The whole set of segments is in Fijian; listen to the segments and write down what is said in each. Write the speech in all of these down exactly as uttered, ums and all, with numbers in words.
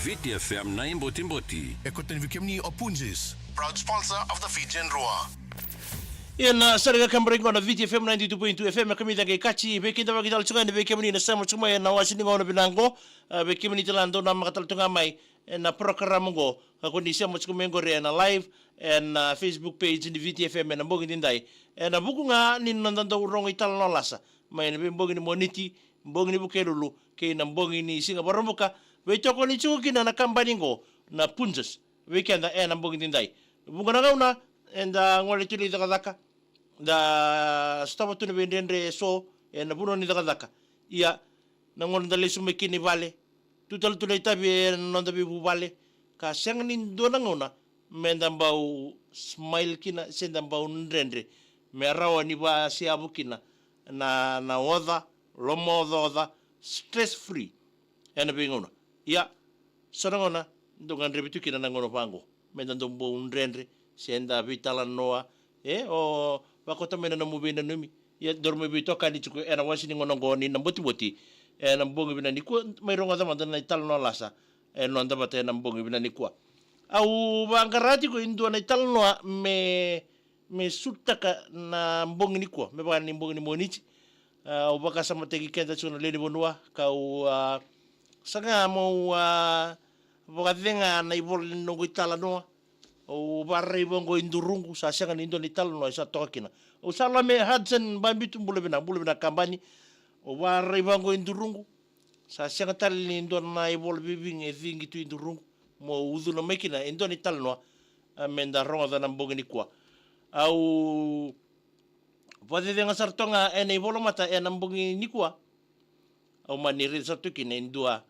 Viti F M na iBotiboti. E koto ni vei kemuni o Punjas, proud sponsor of the Fijian Drua. Ia na sara ga ka break na Viti F M ninety-two point two F M, e kamica qai kaci vei keda vakitala tiko ga ni vei kemuni na sema tiko mai ena wasi ni gauna vinaka qo. A, vei kemuni tale na dau namaka tale tu ga mai ena program qo, ka ko ni sema tiko mai qori ena live ena Facebook page ni Viti F M ena bogi nidai, ena vuku ga ni noda dau rogo italanoa lasa mai na veibogi ni Moniti, bogi ni Vukelulu kei na bogi ni Siga Vakaraubuka, veitokoni tiko kina na kabani qo na Punjas vei keda ena bogi nidai. Vuqa na gauna eda gole tu ni cakacaka, da sotava tu na veidredre eso ena vanua ni cakacaka. Ia, na gauna da lesu mai kina i vale, tu tale tu na itavi ena noda veivuvale, ka sega ni dua na gauna meda bau smile kina se da bau dredre, me rawa ni vaseavu kina na, na oca, lomaocaoca, stress free ena veigauna. Ia, so na gauna dau gadrevi tu kina na gauna vaqo, meda dau bau dredre se da veitalanoa. E, o vakauta mai na nomu veinanumi. Ia, daru mai veitokani tiko ena wasi ni gauna qo ni na Botiboti ena bogi vinaka nikua, mai rogoca mada na italanoa lasa e noda vata ena bogi vinaka nikua. Au vaqara tiko e dua na italanoa me, me sutaka na bogi nikua, me vaka ni bogi ni Moniti. A, au vakasamataki keda tiko na lewe ni vanua, kau, a, saga meu, a, vakacega na ivola ni noqu italanoa. Au vakaraica qo e Duruqu, sa sega ni dua na italanoa e sa toka kina. Au sa lako mai Hudson, Babitu, bula vinaka, bula vinaka kabani. Au vakaraica qo e Duruqu, sa sega tale ni dua na ivola viviga e ciqi tu e Duruqu meu ucuna mai kina e dua na italanoa, a, meda rogoca na bogi nikua. Au vakacecega sara toka ga ena ivolamata ena bogi nikua. Au mani raica sara tu kina e dua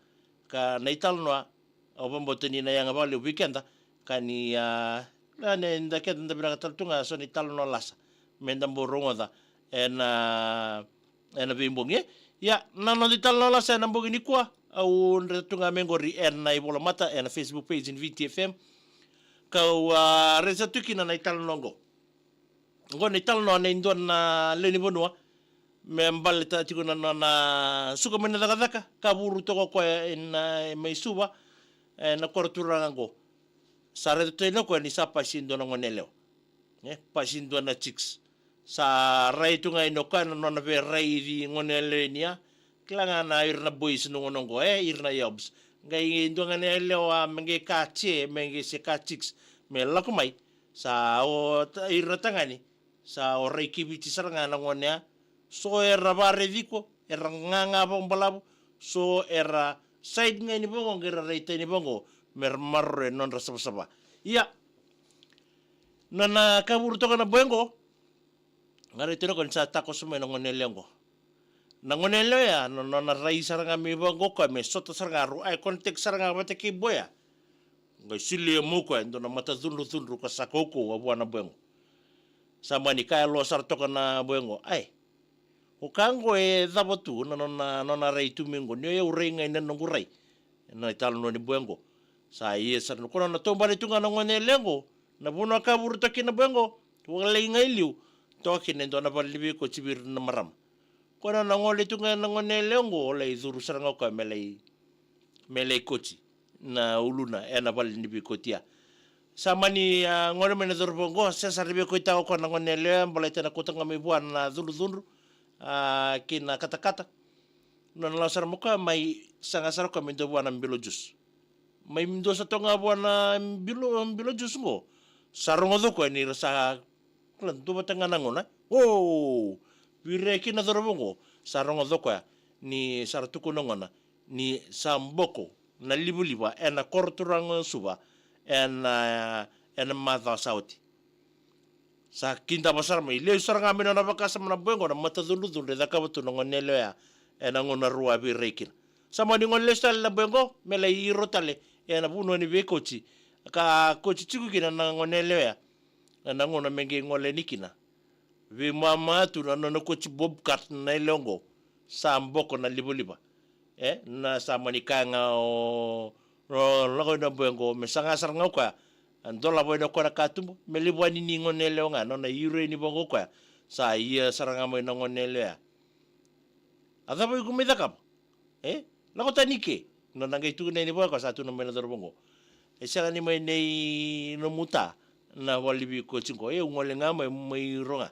ka na italanoa. Au vakabauta ni na yaga vakalevu vei keda ka ni, a, na, ni da keda da vinaka tale tu ga so na italanoa lasa meda bau rogoca ena, ena veibogi. Ia, na noda italanoa lasa ena bogi nikua, au raica tu ga mai qori ena ivolamata ena Facebook page ni Viti F M, kau, a, raica tu kina na italanoa qo. Qo na italanoa nei dua na lewe ni vanua me baleta tiko na nona suka mai na cakacaka, ka vuru toka o koya ena, mai Suva, ena koro turaga qo. Sa raica tu yani o koya ni sa pasi e dua na gone yalewa. E, pasi e dua na chicks. Sa rai tu ga yani o koya na nona veiraici gone yalewa yani, a. Kila ga na ira na boys na gauna qo, e, ira na yobs. Qai dua gone yalewa me qai ka che, me qai se ka chicks, me lako mai. Sa o ta-, ira tagane, sa o rai kiviti sara ga na gone ya. So era varaici iko, era gaga vakabalavu. So era side ga yani vaqo, qai ra right tani vaqo, me ra maroroya na nodra savasava. Ia, nona ka vuru toka na boy qo, ga rai tani o koya ni sa takoso mai na gone yalewa qo. Na gone yalewa ya, na nona rai sara ga mai vaqo o koya, me sota sara ga, rau eye contact sara ga vata kei boy ya. Qai solia mai o koya e dua na mata cudrucudru ka sa kaukauwa vua na boy qo. Sa mani kaya lo sara toka na boy qo, ai, o koya qo e cava tu na nona, nona rai tu mai qo, ni o yau rai ga ena noqu rai. Na italanoa ni boy qo. Sa ia sara na, ko na nona taubale tu ga na gone yalewa qo, na vanua ka vuru toka kina na boy qo, vakalai ga i liu, toka kina e dua na vale ni veikoti vei ira na marama. Ko na nona gole tu ga na gone yalewa qo, lai curu sara ga o koya me lai, me lai koti na uluna ena vale ni veikoti ya. Sa mani, a, gole mai na cauravou qo, se sa ra veikoitaka o koya na gone yalewa ya, baleta na kauta ga mai vua na cudrucudru, a, kei na katakata. Nona lako sara mai o koya, mai saga sara o koya me dua vua na bilo juice. Mai dua sa toka ga vua na bilo, bilo juice qo, sa rogoca o koya ni ra sa, kila, dua vata ga na gauna. O, virai kina na cauravou qo, sa rogoca o koya ni sa ra tukuna na gauna ni sa boko na livaliva ena koro turaga o Suva ena, ena macawa sa oti. Sa kidava sara mai, lesu sara ga mai na nona vakasama na boy qo na mata cudrucudru e cakava tu na gone yalewa ya ena gauna rau a virai kina. Sa mani gole lesu tale na boy qo me lai hero tale ena vanua ni veikoti ka koti tiko kina na gone yalewa ya. Ena gauna me qai gole yani kina, veimama tu na nona koti bobcat na yalewa qo, sa boko na livaliva. E, na sa mani kaya ga o, o lako yani na boy qo, me saga sara ga o koya, a, dolava yani o koya na katuba, me lai vua ni gone yalewa ga, nona hero yani vaqo o koya. Sa ia sara ga mai na gone yalewa ya. A cava iko mai cakava? E, lako tani i ke. Na qai tukuna yani vua ko sa tukuna mai na cauravou qo. E sega ni mai nei nomu ta na vale ni veikoti qo. E, au gole ga mai, mai ro ga.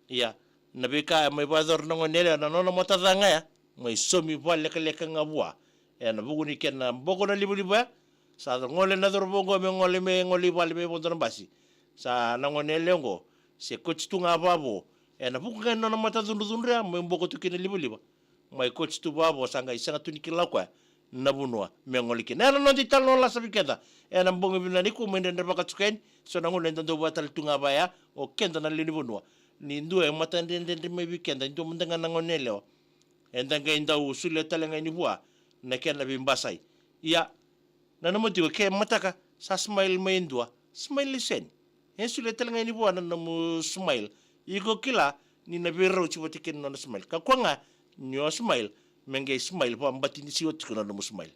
Ia, na veika e mai vakayacora na gone yalewa, na nona matacaga ya, mai saumi vakalekaleka ga vua. Ena vuku ni kena boko na livaliva ya, sa gole na cauravou qo me gole, me gole i vale me vodo na basi. Sa na gone yalewa qo, se koti tu ga vavo. Ena vuku ga ni nona matacudrucudru ya, mai boko tu kina livaliva. Mai koti tu vavo, sa qai sega tu ni kila o koya na vanua me gole kina. Ena noda italanoa lasa vei keda ena bogi vinaka nikua, mai dredrevaka tiko yani. So na gauna eda dau vakatale tu ga vaya o keda na lewe ni vanua. Ni dua e matadredredre mai vei keda, e dua mada ga na gone yalewa, eda qai dau solia tale ga yani vua na kena veibasai. Ia, nanuma tiko, ke mataka sa smile mai e dua, smile lesu yani. E solia tale ga yani vua na nomu smile. Iko kila ni na veirauti vata kei na nona smile. Kakua ga ni o smile me qai smile vakabati ni siwa tiko na nomu smile.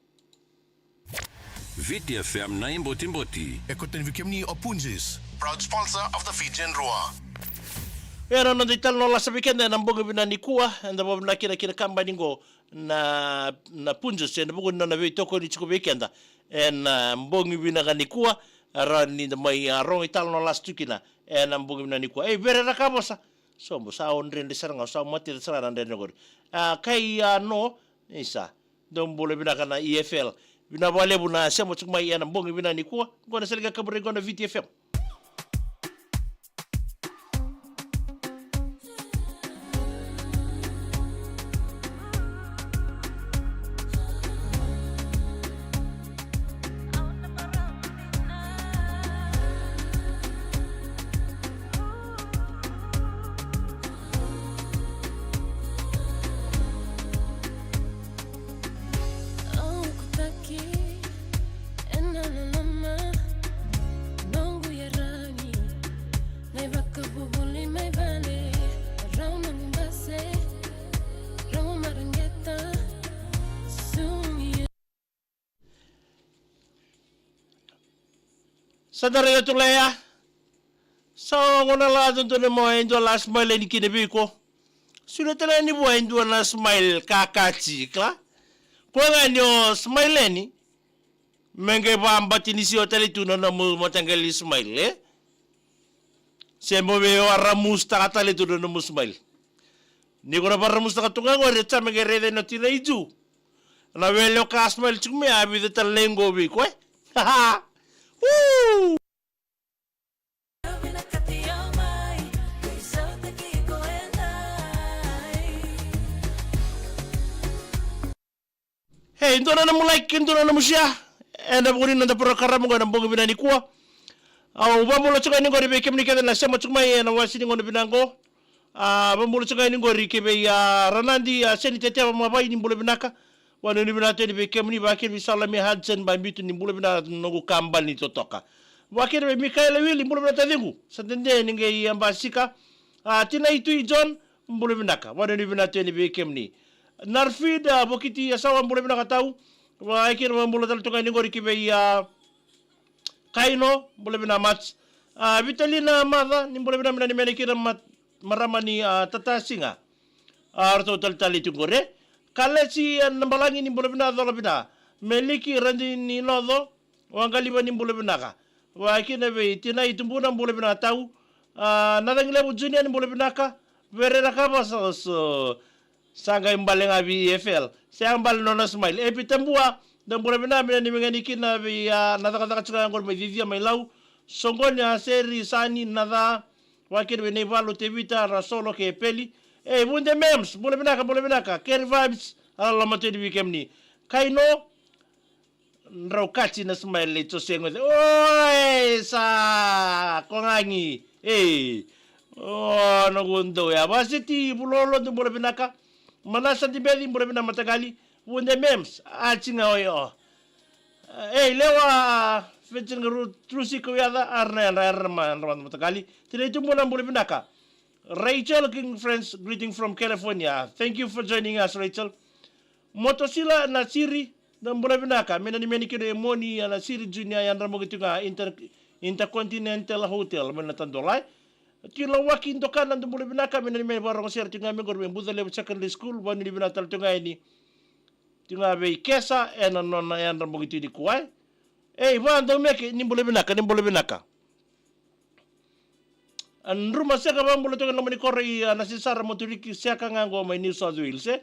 Viti F M na iBotiboti. E kauta yani vei kemuni o Punjas, proud sponsor of the Fijian Drua. Ena noda italanoa lasa vei keda ena bogi vinaka nikua, eda vakavinavinaka kina, kina kabani qo na, na Punjas, ena vuku ni nona veitokoni tiko vei keda ena bogi vinaka nikua. Rawa ni da mai, a, rogo italanoa lasa tu kina ena bogi vinaka nikua. E, Vere Rakavosa. Sobo, sa o dredre sara ga, sa o mate sara ga na dredre qori. A, kai, a, no, isa. Dou bula vinaka na E F L. Vinaka vakalevu na sema tiko mai ena bogi vinaka nikua. Qo na sala ni kaburaki qo na Viti F M. Au kutaki ena loloma, noqu iyaragi, na ivakavuvuli mai vale, rau noqu base, rau mareqeta, sumi. Sa dara yatu lea. Sa o gona la dodonu mo e dua la smile ni kina vei iko. Solia tale ni vua e dua na smile kakati, kila. Koya ga ni o smile ni, me qai vakabati ni siwa tale tu na nomu mataqali smile, e? Se mo vei o a ramusutaka tale tu na nomu smile. Ni ko na vakaramusutaka tu ga qori, e sa me qai raica na tina i ju. Na wele o ka smile tiko mai, a vica tale na iqo vei koya. Woo! Hey, dua na nomu like, dua na nomu share. Ena vuku ni noda porokaramu qo ena bogi vinaka nikua. Au vakabula tiko yani qori vei kemuni kece na sema tiko mai ena wasi ni gauna vinaka qo. A, vakabula tiko yani qori ki vei, a, Ranadi, a, Seni Teteva Mavai, ni bula vinaka. Vakanuinui vinaka tu yani vei kemuni, vakakina vei Salome Hudson Babitu, ni bula vinaka noqu kabani totoka. Vakakina vei Mikaela Wili, bula vinaka taciqu. Sa dede ni qai, a, basika. A, Tinai Tui John, bula vinaka. Vakanuinui vinaka tu yani vei kemuni. Narfid, a, Vokiti Yasawa, bula vinaka tau. Vakakina vakabula tale toka yani qori ki vei, a, Kaino, bula vinaka Mats. A, Vitalina Maca, ni bula vinaka, me nanumi yani kina ma-, marama ni, a, Tatasiga. A, ratou talitali tu qori. Kalesi, a, Nabalagi, ni bula vinaka, cola vinaka. Meliki Radini Noco, Waqaliva, ni bula vinaka. Vakakina vei Tinai Tubuna, bula vinaka tau. A, Nacagilevu Junior, ni bula vinaka. Vere Rakavosa, so. Sa qai bale ga vei E F L. Sa qai bale nona smile. Epi Tabua, da bula vinaka, me nanumi ga yani kina vei, a, na cakacaka tiko ga qori mai Cicia mai Lau. Soqoni, a, Seri, Sani, Naca. Vakakina vei Naivalu, Tevita, Rasolo kei Peli. E, Vude Mems, bula vinaka, bula vinaka. Keri Vibes, a, loloma tu yani vei kemuni. Kaino, drau kati na smile e Jose Goce. Oi, sa kogagi. Ei. O, noqu dou ya. Vasiti Vulolo, dou bula vinaka. Manasa Dibeci, bula vinaka mataqali. Vude Mems, a, tiga oi, o. Ei, lewa, Fetsin Garu, Trusi Kauyaca, arna, arna, arna, ma, arna, mataqali. Tinai Tubuna, bula vinaka. Rachel King Friends, greeting from California. Thank you for joining us, Rachel. Motosila Nasiri, da bula vinaka. Me nanumi yani kina o Moni, a, Nasiri Junior, Yadra Moki tu ga, Inter-, Intercontinental Hotel, mai na Tadolai. Tilawaki Dokana, da bula vinaka, me nanumi yani vakarogo sere tu ga mai qori mai Bucalevu Secondary School, vakanuinui vinaka tale tu ga yani. Tu ga vei Kesa ena nona yadra bogi tiko nikua. Ei, va Daumeke, ni bula vinaka, ni bula vinaka. A Druma Seka, vakabula toka na loma ni koro i, a, Nasisara, Moturiki Seka ga qo mai New South Wales, e.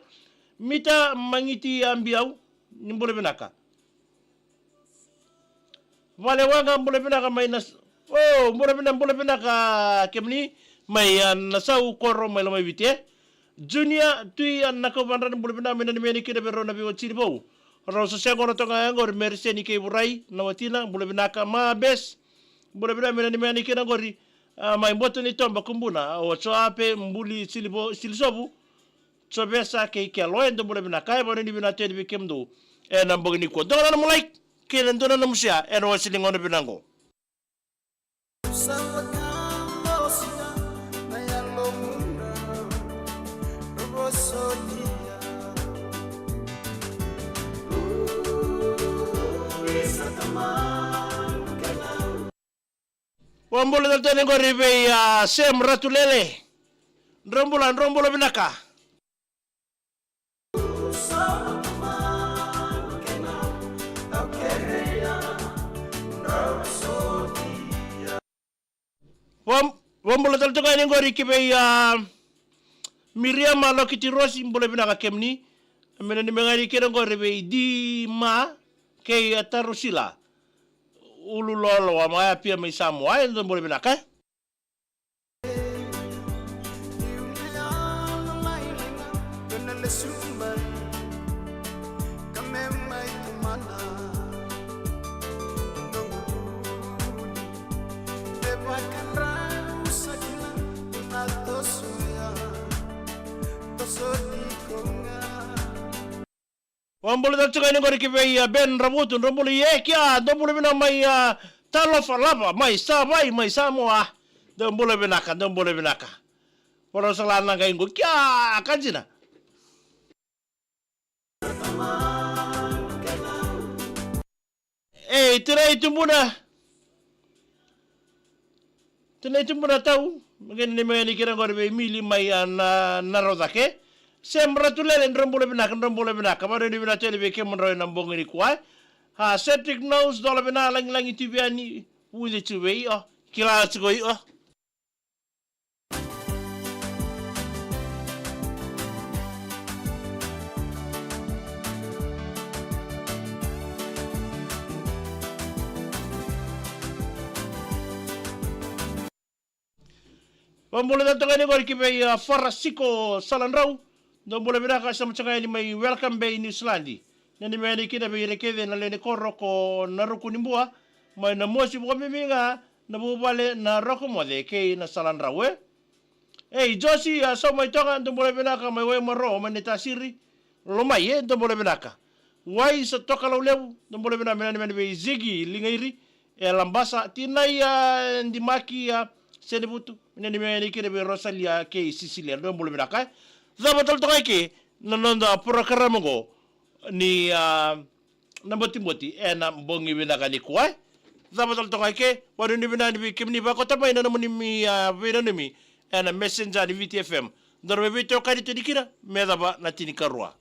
Mita Magiti, a, Biau, ni bula vinaka. Vale Waqa, bula vinaka mai na s-, o, bula vina-, bula vinaka kemuni mai, a, Nasau koro mai Lomaiviti, e. Junior Tui, a, Nakauvadra, ni bula vinaka, me nanumi yani kina vei rau na veiwatini vou. Rau sa sega na toga ya qori, Meriseni kei Vurai na watina, bula vinaka. Ma Bes, bula vinaka, me nanumi yani kina qori, a, mai Boto ni Toba, Kubuna, o Joape, Buli, Silivo-, Silisovu, Jovesa kei Kelo, e, dou bula vinaka, e, vanuinui vinaka tu yani vei kemudou ena bogi nikua. Dua ga na nomu like kei na dua na nomu share ena wase ni gauna vinaka qo. Vakabula tale tu yani qori vei, a, Sem Ratulele. Drau bula, drau bula vinaka. Vam-, vakabula tale toka yani qori ki vei, a, Miriama Lokiti Rosi, bula vinaka kemuni. Me nanumi ga yani kina qori vei Dima kei, a, Tarusila Ululolo, a, mai Apia mai Samoa, e, dou bula vinaka, e. Vakabula tale toka yani qori ki vei, a, Ben Ravutu, drau bula, e, kia, dou bula vinaka mai, a, Talofa Lava mai Savai mai Samoa. Dou bula vinaka, dou bula vinaka. Varo sa la na qai qo, kia, ka dina. Ei, Tinai Tubuna. Tinai Tubuna tau. Me qai nanumi yani kina qori vei Mili mai, a, na, Naraucake. Sem Ratulele, drau bula vinaka, drau bula vinaka. Vanuinui vinaka tu yani vei kemudrau ena bogi nikua. A, Cedric Nose, dola vina, Lagilagi Tiviani, Vuce Tuvei, o. Kila tiko i, o. Vakabula tale toka yani qori ki vei, a, Farasiko Saladrau. Dou bula vinaka, sa mai toka yani mai Welcome Bay, New Zealand. Nanumi yani kina vei ira kece na lewe ni koro ko Naruku ni Bua, mai Namosi, vakabibi ga na vuvale na Rokomoce kei na Saladrau, e. Ei, Josi, a, Saumai Toga, dou bula vinaka mai Waimaro, mai Naitasiri. Lomai, e, dou bula vinaka. Wai sa Tokalau Levu, dou bula vinaka, me nanumi yani vei Zigi Ligairi, e, Labasa, Tinai, a, Dimaki, a, Senevutu, me nanumi yani kina vei Rosalia kei Sisilia, dou bula vinaka, e. Cava tale toka eke na noda porokaramu qo ni, a, na Botiboti ena bogi vinaka nikua, e. Cava tale toka eke, vanuinui vinaka yani vei kemuni, vakauta mai na nomuni, a, veinanumi ena Messenger ni Viti F M. Daru mai veitokani tu yani kina me yacova na tinikarua.